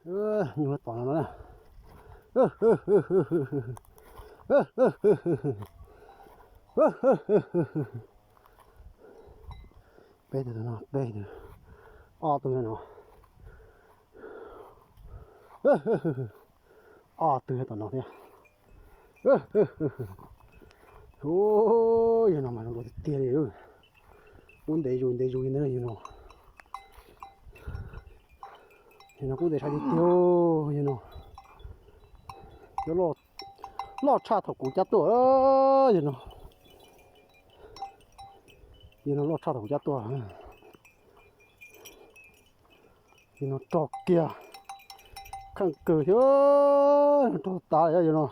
Nyuj tom no na. Peb tug no, peb tug, ob tug no, ob tug tom no thiab. Yog no mas zoo tiag tiag li. Kub ntev zus ntev zus li ntawd yog no. Yog no kub ntev tshaj tiag tiag yog no. Loj tshaj thaum kuv cab tuaj yog no. Yog no loj tshaj thaum kuv cab tuaj. Yog no rog kiag, kheej kawg thiab, rog tas yog no.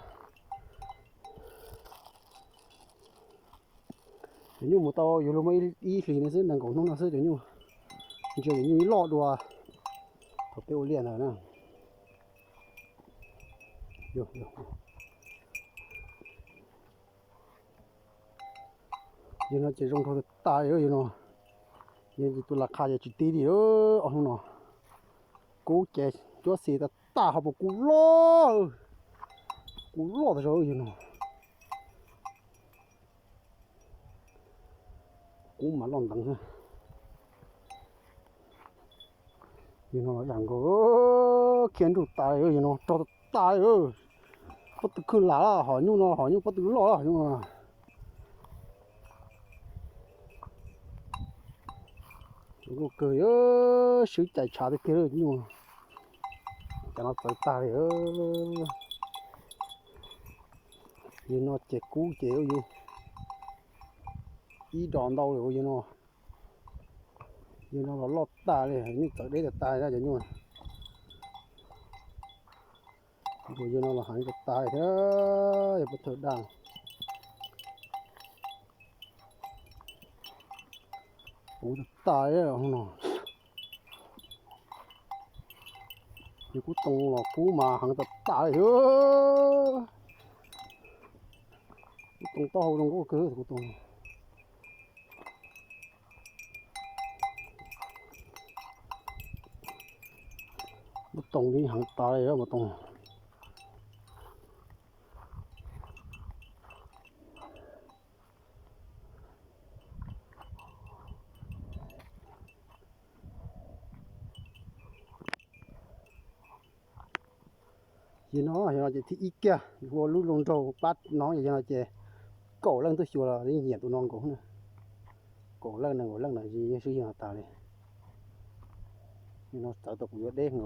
Cov nyuj mus tau yuav luag muaj ib hlis no xwb, nees nkaum hnub no xwb cov nyuj. Ntsia cov nyuj ib loj dua thaum peb ua liaj ntawd na. Yog no ces zoo rog tas tas li yog no. Yog tus lam qha ces tsis tib li ob hnub no. Kub ces cuab xis tas tas ho puas kub loj, kub loj tas zog yog no. Kub mas loj nteev xwb. Yog no los yam nkaus, khiav nruj tas li yog no, rog tas tas li. Pob tw khwj lam hom nyuj no, hom nyuj pob tw loj hom nyuj no. Zoo nkauj kawg, swb cais tshav tiag tiag li nyuj. Cov no txawv tag li. Yog no ces kub ces ua yus ib dos ntau li yog no. Yog no los loj tas li, nyuj txawv deb tas tas li cov nyuj. Yog no los heev tas tas li thiab, yog peb thawj daj. Puv tas tas li no. Yog kub toom los kub mas heev tas tas li. Kub toom taub hau zoo nkauj kawg kub toom. Kub toom li heev tas li mas toom. Yog no, yog no ces thib ib kiag ua lub zoo nraug pab no, yog no ces kaum leej tuaj xyuas los yeej nyiam tus no nkaus na. Kaum leej nees nkaum leej na, sib yog tas li. Yog no txawv tau kuv yuav deb heev.